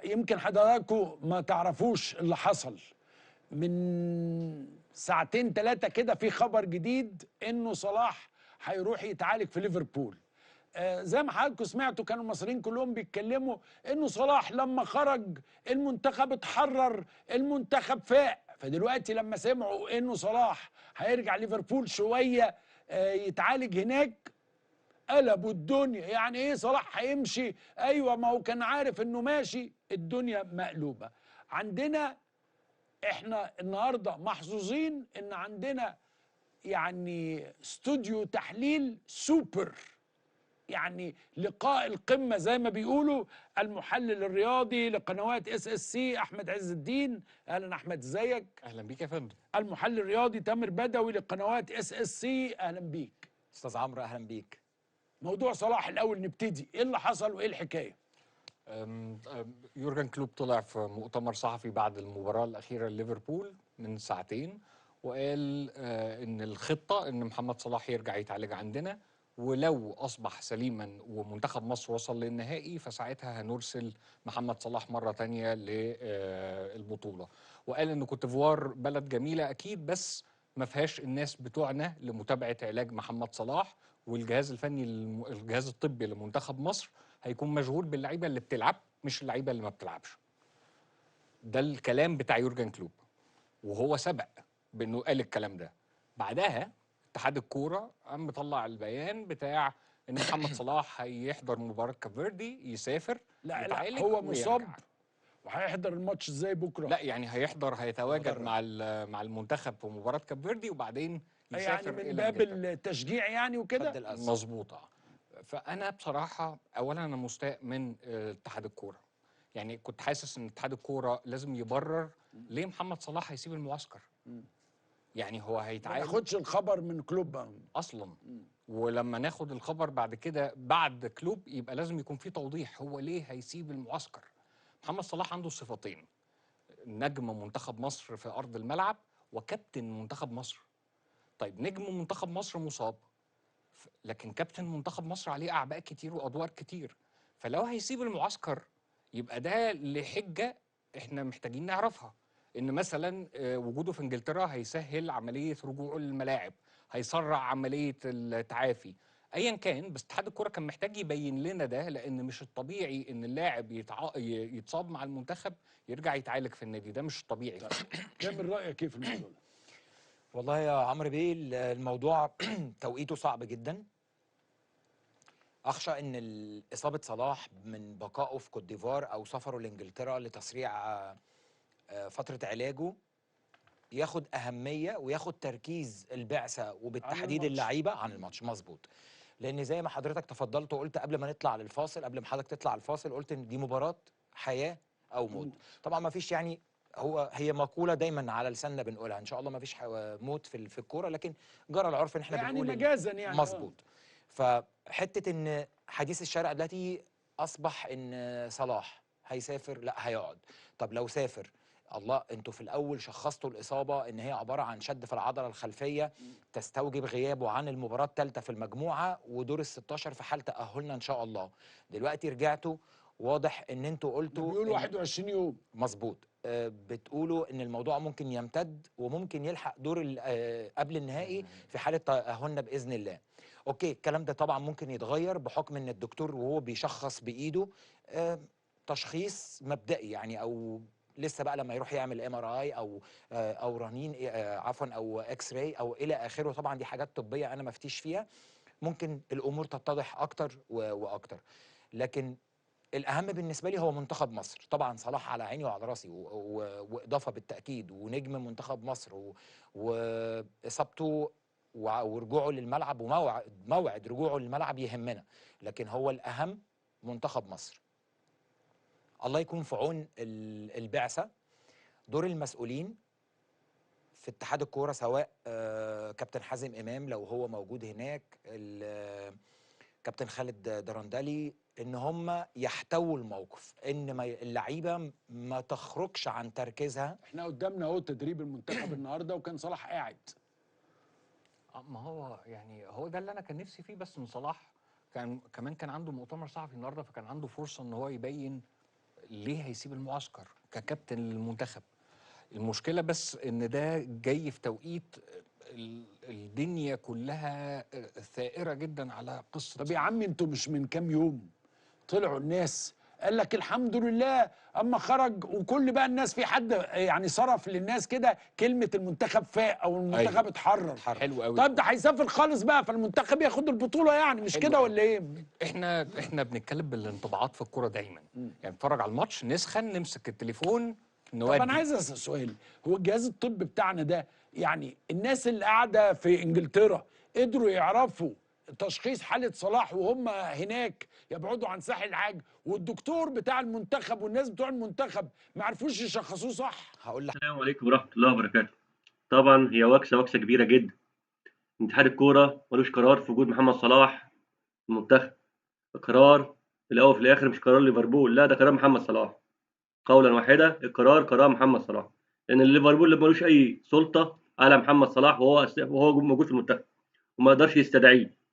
يمكن حضراتكم ما تعرفوش اللي حصل من ساعتين ثلاثة كده. في خبر جديد انه صلاح هيروح يتعالج في ليفربول. زي ما حضراتكم سمعتوا كانوا المصريين كلهم بيتكلموا انه صلاح لما خرج المنتخب اتحرر، المنتخب فاق. فدلوقتي لما سمعوا انه صلاح هيرجع ليفربول شوية يتعالج هناك قلبوا الدنيا. يعني ايه صلاح هيمشي؟ ايوه ما هو كان عارف انه ماشي. الدنيا مقلوبة. عندنا احنا النهارده محظوظين ان عندنا يعني استوديو تحليل سوبر، يعني لقاء القمه زي ما بيقولوا. المحلل الرياضي لقنوات SSC احمد عز الدين، اهلا احمد، ازيك؟ اهلا بيك يا فندم. المحلل الرياضي تامر بدوي لقنوات SSC، اهلا بيك. استاذ عمرو اهلا بيك. موضوع صلاح الاول نبتدي، ايه اللي حصل وايه الحكاية؟ يورجن كلوب طلع في مؤتمر صحفي بعد المباراة الاخيرة لليفربول من ساعتين وقال ان الخطة ان محمد صلاح يرجع يتعالج عندنا، ولو اصبح سليما ومنتخب مصر وصل للنهائي فساعتها هنرسل محمد صلاح مرة تانية للبطولة. وقال ان كوت ديفوار بلد جميلة اكيد، بس ما فيهاش الناس بتوعنا لمتابعة علاج محمد صلاح، والجهاز الفني الجهاز الطبي لمنتخب مصر هيكون مشغول باللعيبه اللي بتلعب مش اللعيبة اللي ما بتلعبش. ده الكلام بتاع يورجن كلوب، وهو سبق بانه قال الكلام ده. بعدها اتحاد الكورة قام مطلع البيان بتاع ان محمد صلاح هيحضر مباراة كافيردي، يسافر. لا لا، هو مصاب وهيحضر الماتش ازاي بكره؟ لا يعني هيحضر، هيتواجد مع المنتخب في مباراة كافيردي وبعدين يسافر، يعني من باب التشجيع يعني وكده. مظبوطة. فانا بصراحة اولا انا مستاء من اتحاد الكورة، يعني كنت حاسس ان اتحاد الكورة لازم يبرر ليه محمد صلاح هيسيب المعسكر. يعني هو هيتعالج، ما ناخدش الخبر من كلوب اصلا. ولما ناخد الخبر بعد كده بعد كلوب يبقى لازم يكون في توضيح هو ليه هيسيب المعسكر. محمد صلاح عنده صفتين، نجم منتخب مصر في ارض الملعب وكابتن منتخب مصر. طيب نجم منتخب مصر مصاب، لكن كابتن منتخب مصر عليه اعباء كتير وادوار كتير، فلو هيسيب المعسكر يبقى ده لحجة احنا محتاجين نعرفها، ان مثلا وجوده في انجلترا هيسهل عملية رجوعه للملاعب، هيسرع عملية التعافي، ايا كان. بس اتحاد الكورة كان محتاج يبين لنا ده، لان مش الطبيعي ان اللاعب يتصاب مع المنتخب يرجع يتعالج في النادي، ده مش طبيعي. كامل رايك ايه في الموضوع ده؟ والله يا عمرو بيه الموضوع توقيته صعب جدا. اخشى ان اصابه صلاح من بقائه في كوت ديفوار او سفره لانجلترا لتسريع فترة علاجه ياخد اهمية وياخد تركيز البعثة وبالتحديد اللعيبة عن الماتش. مظبوط، لان زي ما حضرتك تفضلت وقلت قبل ما نطلع للفاصل، قبل ما حضرتك تطلع الفاصل، قلت ان دي مباراة حياة او موت. طبعا ما فيش، يعني هي مقولة دايما على لساننا بنقولها، ان شاء الله ما فيش موت في الكورة، لكن جرى العرف ان احنا يعني بنقول مجازا يعني. مظبوط. فحته ان حديث الشارع دلوقتي اصبح ان صلاح هيسافر، لا هيقعد. طب لو سافر، الله، انتوا في الاول شخصتوا الاصابة ان هي عبارة عن شد في العضلة الخلفية تستوجب غيابه عن المباراة الثالثة في المجموعة ودور ال 16 في حال تاهلنا ان شاء الله. دلوقتي رجعتوا واضح ان انتوا قلتوا بيقولوا 21 يوم. مظبوط. بتقولوا ان الموضوع ممكن يمتد وممكن يلحق دور قبل النهائي في حاله تاهلنا باذن الله. okay، الكلام ده طبعا ممكن يتغير بحكم ان الدكتور وهو بيشخص بايده تشخيص مبدئي يعني، او لسه بقى لما يروح يعمل MRI او رنين، عفوا، او X-ray او الى اخره. طبعا دي حاجات طبية انا ما افتيش فيها، ممكن الامور تتضح اكتر واكتر. لكن الاهم بالنسبة لي هو منتخب مصر. طبعا صلاح على عيني وعلى راسي واضافه بالتاكيد، ونجم منتخب مصر، واصابته ورجوعه للملعب وموعد رجوعه للملعب يهمنا، لكن هو الاهم منتخب مصر. الله يكون في عون البعثة، دور المسؤولين في اتحاد الكورة، سواء كابتن حازم امام لو هو موجود هناك، كابتن خالد درندلي، ان هم يحتووا الموقف، ان اللعيبة ما تخرجش عن تركيزها. احنا قدامنا اهو تدريب المنتخب النهارده وكان صلاح قاعد. ما هو يعني هو ده اللي انا كان نفسي فيه، بس من صلاح كان كمان كان عنده مؤتمر صحفي النهارده، فكان عنده فرصة ان هو يبين ليه هيسيب المعسكر ككابتن للمنتخب؟ المشكلة بس ان ده جاي في توقيت الدنيا كلها ثائره جدا على قصة. طب يا عم انتوا مش من كام يوم طلعوا الناس قال لك الحمد لله اما خرج، وكل بقى الناس في حد يعني صرف للناس كده كلمة المنتخب فاق او المنتخب أيوة. اتحرر. حلو قوي. طب ده هيسافر خالص بقى فالمنتخب ياخد البطولة يعني، مش كده ولا ايه؟ احنا بنتكلم بالانطباعات في الكورة دايما، يعني نتفرج على الماتش نسخن نمسك التليفون نودي. طب انا عايز اسال سؤال، هو الجهاز الطبي بتاعنا ده يعني الناس اللي قاعدة في انجلترا قدروا يعرفوا تشخيص حالة صلاح وهم هناك يبعدوا عن ساحل العاج، والدكتور بتاع المنتخب والناس بتوع المنتخب ما عرفوش يشخصوه صح؟ هقول لك. السلام عليكم ورحمة الله وبركاته. طبعا هي وكسة كبيرة جدا. اتحاد الكورة ملوش قرار في وجود محمد صلاح في المنتخب. القرار في الأول وفي الآخر مش قرار ليفربول، لا ده قرار محمد صلاح. قولا واحدا القرار قرار محمد صلاح، لأن ليفربول ملوش أي سلطة على محمد صلاح وهو موجود في المنتخب، وما يقدرش يستدعيه.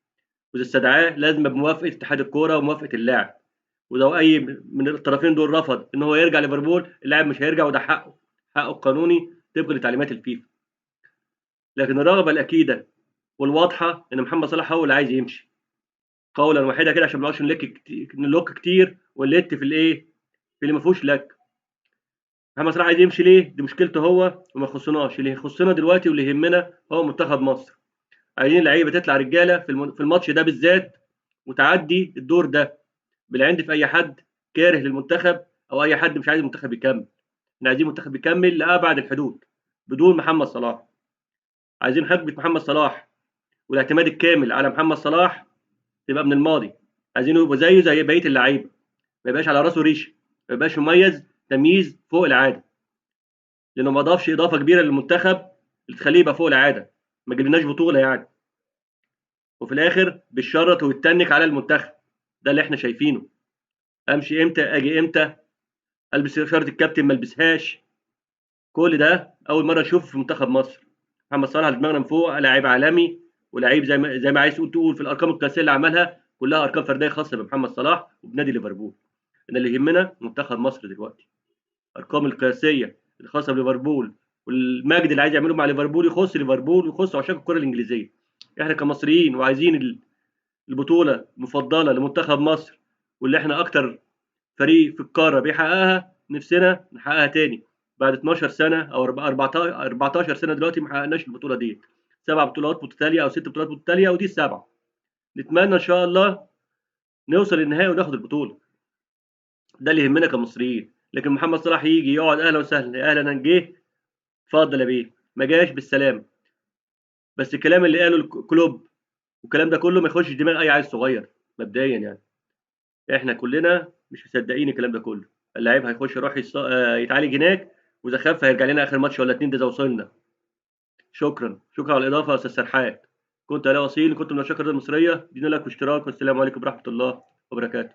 وإذا استدعاه لازم بموافقة اتحاد الكورة وموافقة اللاعب، ولو أي من الطرفين دول رفض إن هو يرجع ليفربول اللاعب مش هيرجع، وده حقه القانوني طبقا لتعليمات الفيفا. لكن الرغبة الأكيدة والواضحة إن محمد صلاح هو اللي عايز يمشي، قولا واحدا كده، عشان ما نقعدش نلك كتير ونلت في الإيه، في اللي ما فيهوش لك. محمد صلاح عايز يمشي ليه؟ دي مشكلته هو وما يخصناش. اللي يخصنا دلوقتي واللي يهمنا هو منتخب مصر. عايزين اللعيبة تطلع رجاله في الماتش ده بالذات، وتعدي الدور ده بالعند في اي حد كاره للمنتخب او اي حد مش عايز المنتخب يكمل. احنا عايزين المنتخب يكمل لابعد الحدود بدون محمد صلاح. عايزين حقبة محمد صلاح والاعتماد الكامل على محمد صلاح تبقى من الماضي. عايزينه يبقى زيه زي بقية اللعيبة، ما يبقاش على راسه ريشه، ما يبقاش مميز تمييز فوق العادة، لانه ما اضافش اضافه كبيرة للمنتخب اللي تخليه يبقى فوق العادة. ما جبناش بطوله يعني، وفي الاخر بيشرط ويتنك على المنتخب. ده اللي احنا شايفينه. امشي امتى، اجي امتى، البس شرط الكابتن ما البسهاش، كل ده اول مرة نشوفه في منتخب مصر. محمد صلاح على دماغنا من فوق، لاعب عالمي ولاعيب زي ما عايز تقول في الارقام القياسية اللي عملها كلها ارقام فردية خاصة بمحمد صلاح وبنادي ليفربول. ان اللي يهمنا منتخب مصر دلوقتي، الارقام القياسية الخاصة بليفربول والمجد اللي عايز يعمله مع ليفربول يخص ليفربول ويخص عشاق الكره الانجليزية. احنا كمصريين وعايزين البطولة المفضلة لمنتخب مصر، واللي احنا اكتر فريق في القارة بيحققها، نفسنا نحققها تاني بعد 12 سنة او 14 سنة دلوقتي ما حققناش البطولة دي. 7 بطولات متتالية او 6 بطولات متتالية، ودي السبعة. نتمنى ان شاء الله نوصل للنهائي وناخد البطولة. ده اللي يهمنا كمصريين. لكن محمد صلاح يجي يقعد اهلا وسهلا، اهلا جه اتفضل يا بيه، ما جاش بالسلامة. بس الكلام اللي قاله كلوب والكلام ده كله ما يخشش دماغ اي عيل صغير مبدئيا يعني. احنا كلنا مش مصدقين الكلام ده كله. اللاعب هيخش يروح يتعالج هناك، واذا خف هيرجع لنا اخر ماتش ولا اتنين، ده اذا وصلنا. شكرا شكرا على الاضافة يا استاذ سرحان. كنت علاء اصيل، كنت من عشاق الرياضة المصرية. دينا لك واشتراك، والسلام عليكم ورحمة الله وبركاته.